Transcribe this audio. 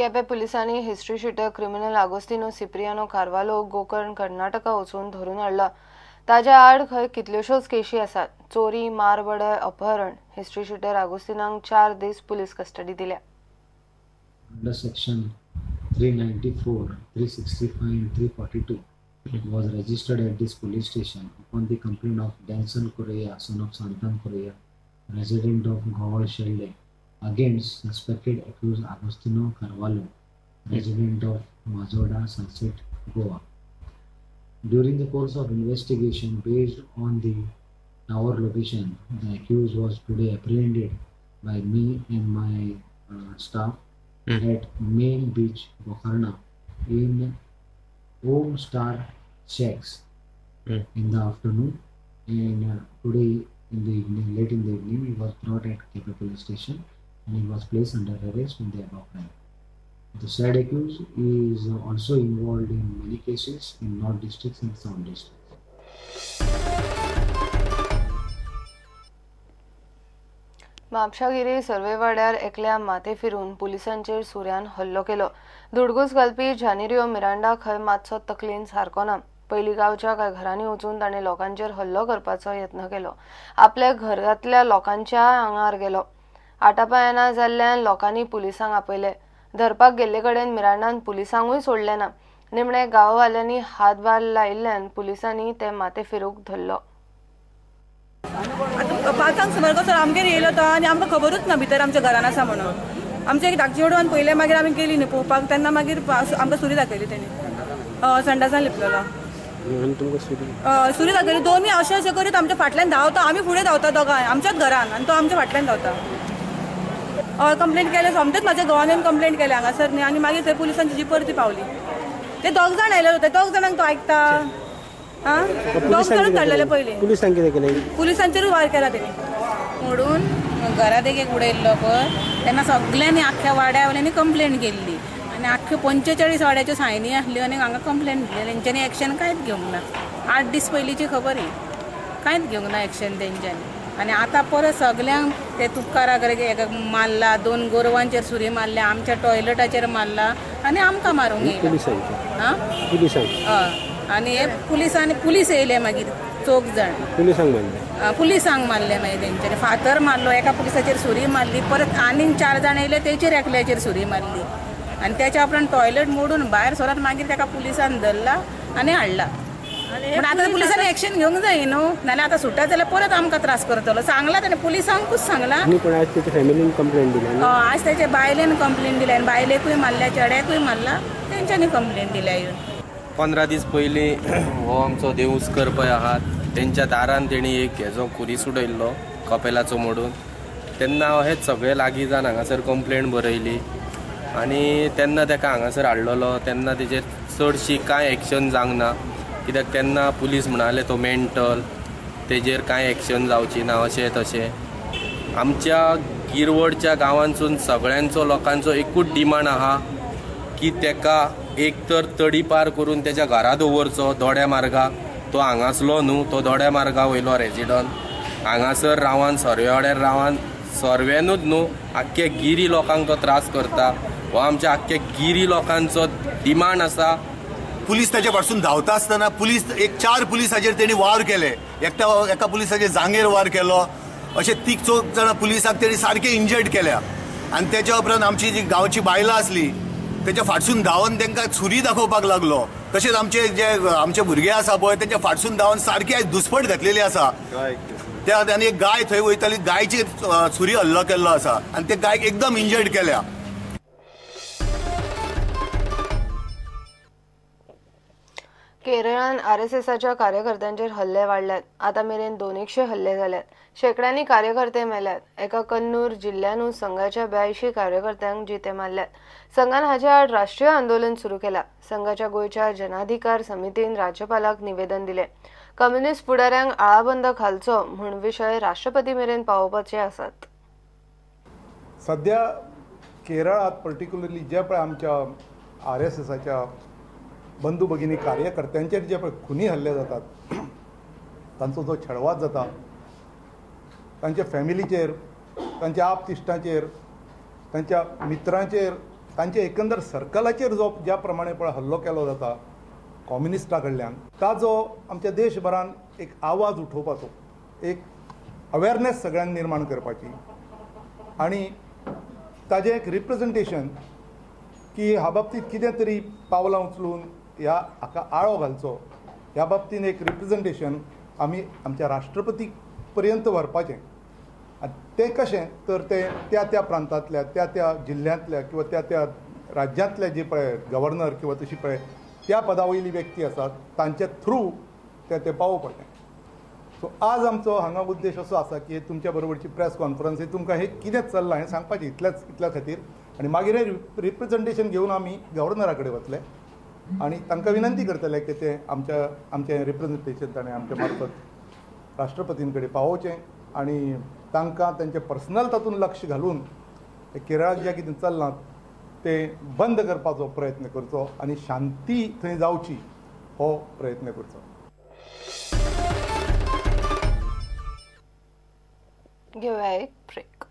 केपें पुलिसांनी history sheeter criminal Agostinho Cipriano Carvalho Gokarna Karnataka वचून धरून हाडला. ताच्या आड खंय कितल्योश्योच केशी आसात. चोरी, मारबडय, अपहरण. हिस्ट्री शिटर आगोस्तिनाक 4 दीस पुलीस कस्टडी दिल्या. Under section 394, 365 and 342 was registered at this police station upon the complaint of Danson Correa, son of Santan Correa, resident of Goa Shelde, against suspected accused Agostino Carvalho, resident of Mazoda, Sunset, Goa. During the course of investigation based on the tower location, the accused was today apprehended by me and my staff at Main Beach, Gokarna, in Om Star Shacks in the afternoon, and today in the evening, late in the evening, he was brought at Kepe Police Station and he was placed under arrest in the above crime. The said accused is also involved in many cases in North districts and South districts. म्हापशागिरी सर्वेवाड्यार एकल्या माथे फिरून पुलिसांचेर सुऱ्यान हल्लो केलो. धुडगूस घालपी Janeiro Miranda खंय मातसो तकलेन सारको ना. पयलीं गांवच्या कांय घरांनी वचून ताणें लोकांचेर हल्लो करपाचो यत्न केलो. आपल्या घरांतल्या लोकांच्या आंगार गेलो. आटापायना जाल्ल्यान लोकांनी पुलिसांक आपयले. धरपाक गेल्ले कडेन मिरांडान पुलिसांकूय सोडलें ना. निमणे गांववाल्यांनी हातभार लायिल्ल्यान पुलिसांनी ते माथे फिरूक धरलो. आतां 5 सुमार कसो आमगेर येयलो तो आनी आमकां खबरूच ना भितर आमच्या घरान आसा म्हणून. आमचें एक धाकचें चेडवान पयलें, मागीर आमी गेली न्ही पळोवपाक, तेन्ना मागीर आमकां सुरी दाखयली तेणी. संडासान लिपलेलो. सुरी दाखयली. दोनूय अशें अशें करीत आमच्या फाटल्यान धांवता, आमी फुडें धांवता दोगांय आमच्याच घरान, आनी तो आमच्या फाटल्यान धांवता. कंप्लेंट केलें, सोमतेच म्हाज्या घोवान येवन कंप्लेंट केलें हांगासर न्ही, आनी मागीर थंय पुलिसांची जी परती पावली. ते दोग जाण आयले होते, दोग जाणांक तो आयकता. दोग जाणूच धाडलेले पयलीं. पुलिसांचेरूय वार केला तेणी. मोडून घरात एक एक उडयल्लो पळय तेन्ना सगळ्यांनी आख्ख्या वाड्या वयल्यांनी कंप्लेंट केल्ली आनी आख्ख्यो 45 वाड्याच्यो सायनी आसल्यो आनी हांगा कंप्लेंट दिली. तेंच्यांनी एक्शन कांयच घेवंक ना. 8 दीस पयलींची खबर ही, कांयच घेवंक ना एक्शन तेंच्यांनी. आनी आतां परत सगल्यांक ते तुपकारा एका मारला, 2 गोरवांचेर सुरी मारल्या, आमच्या टॉयलेटाचेर मारला आनी आमकां मारूंक येयला. आं आनी हे पुलिसांनी, पुलीस येयले मागीर 4 जाण, पुलिसांक मारले. मागीर तेंच्यांनी फातर मारलो, एका पुलिसाचेर सुरी मारली, परत आनीक 4 जाण येयले तेचेर एकल्याचेर सुरी मारली. आनी त्याच्या उपरांत टॉयलेट मोडून भायर सरात, मागीर ताका पुलिसान धरला आनी हाडला. पूण आतां पुलिसांनी एक्शन घेवंक जाय न्हू, नाल्यार आतां सुट्टा जाल्यार परत आमकां त्रास करतलो. सांगला ताणें पुलिसांकूच सांगला. आज ताच्या बायलेन कंप्लेन दिल्या आनी बायलेकूय मारल्या, चेड्याकूय मारला, तेंच्यांनी कंप्लेन दिल्या येवन. 15 दीस पयलीं हो आमचो देवूस्कर पळय आहात तेंच्या दारान तेणी एक हेजो खुरीस उडयल्लो कपेलाचो मोडून. तेन्ना हेच सगळे लागीं जावन हांगासर कंप्लेन बरयली आनी तेन्ना तेका हांगासर हाडलेलो. तेन्ना तेजेर चडशी कांय एक्शन जावंक ना, कित्याक तेन्ना पुलीस म्हणाले तो मेंटल, तेजेर कांय एक्शन जावची ना अशें तशें. आमच्या गिरवडच्या गांवांतसून सगळ्यांचो लोकांचो एकूच डिमांड आहा की तेका एक तर तडी पार करून तेच्या घरा दवरचो दोड्या मार्गा. तो हांगासलो न्हू, तो दोड्या मार्गा वयलो रेजिडंट. हांगासर रावान सर्वेवाड्यार रावान सर्वेनूच न्हू आख्खे गिरी लोकांक तो त्रास करता. हो आमच्या आख्खे गिरी लोकांचो डिमांड आसा. पुलीस ताच्या पासून धांवता आसतना पुलीस एक 4 पुलिसाचेर तेणी वार केले. एका पुलिसाचेर जांगेर वार केलो. अशे 3-4 जाणां पुलिसाक तेणी सारके इंजर्ड केल्या. आनी तेच्या उपरांत आमची जी गांवची बायलां आसली तेच्या फाटसून धांवन तांकां सुरी दाखोवपाक लागलो. तशेंच आमचे जे आमचे भुरगे आसा पळय तेंच्या फाटसून धांवन सारकी आयज दुस्पट घातलेली आसा. त्या आनी एक गाय थंय वयताली, गायचेर सुरी हल्लो केल्लो आसा आनी ते गायक एकदम इंजर्ड केल्या. केरळान आरएसएसाच्या कार्यकर्त्यांचेर हल्ले वाडल्यात. आतां मेरेन 200 हल्ले जाल्यात. शेंकड्यांनी कार्यकर्ते मेल्यात. एका कन्नूर जिल्ल्यांतूच संघाच्या 82 कार्यकर्त्यांक जिते मारल्यात. संघान हाचे आड राष्ट्रीय आंदोलन सुरू केलां. संघाच्या गोंयच्या जनाधिकार समितीन राज्यपालाक निवेदन दिलें. कम्युनिस्ट फुडाऱ्यांक आळाबंद घालचो म्हूण विशय राष्ट्रपती मेरेन पावोवपाचे आसात. सध्या केरळांत पर्टिक्युलरली जे पळय आमच्या आरएसएसाच्या बंधू भगिनी कार्यकर्त्यांचेर जे पळय खुनी हल्ले जातात, तांचो जो छळवाद जाता, तांच्या फॅमिलीचेर, तांच्या आपतिश्टांचेर, तांच्या मित्रांचेर तांचे एकंदर सर्कलाचेर जो ज्या प्रमाणे पळय हल्लो केलो जाता कॉम्युनिस्टा कडल्यान, ताजो आमच्या देशभरान एक आवाज उठोवपाचो, एक अवेरनेस सगळ्यांक निर्माण करपाची आनी ताजें एक रिप्रेजेंटेशन की ह्या बाबतींत कितें तरी पावलां उचलून ह्या हाका आळो घालचो, ह्या बाबतींत एक रिप्रेजेंटेशन आमी आमच्या राष्ट्रपती पर्यंत व्हरपाचें. आनी तें कशें तर तें त्या त्या प्रांतांतल्या, त्या त्या जिल्ल्यांतल्या किंवा त्या त्या राज्यांतल्या जे पळय गव्हर्नर किंवा तशी पळय त्या पदा वयली व्यक्ती आसात तांचे थ्रू ते ते पावोवपाचें. सो आज आमचो हांगा उद्देश असो आसा की तुमच्या बरोबरची प्रेस कॉन्फरन्स ही तुमकां हें कितें चल्लां हें सांगपाचें इतल्याच इतल्या खातीर, आनी मागीर हें रिप्रेजेंटेशन घेवन आमी गव्हर्नरा कडेन वतले आनी तांकां विनंती करतले की ते आमच्या आमचें रिप्रेजेंटेशन ताणें आमच्या मार्फत राष्ट्रपतीं कडेन पावोवचें आनी तांकां तांचें पर्सनल तातूंत लक्ष घालून केरळाक जें कितें चल्लां तें बंद करपाचो प्रयत्न करचो आनी शांती थंय जावची हो प्रयत्न करचो. घेवया एक ब्रेक.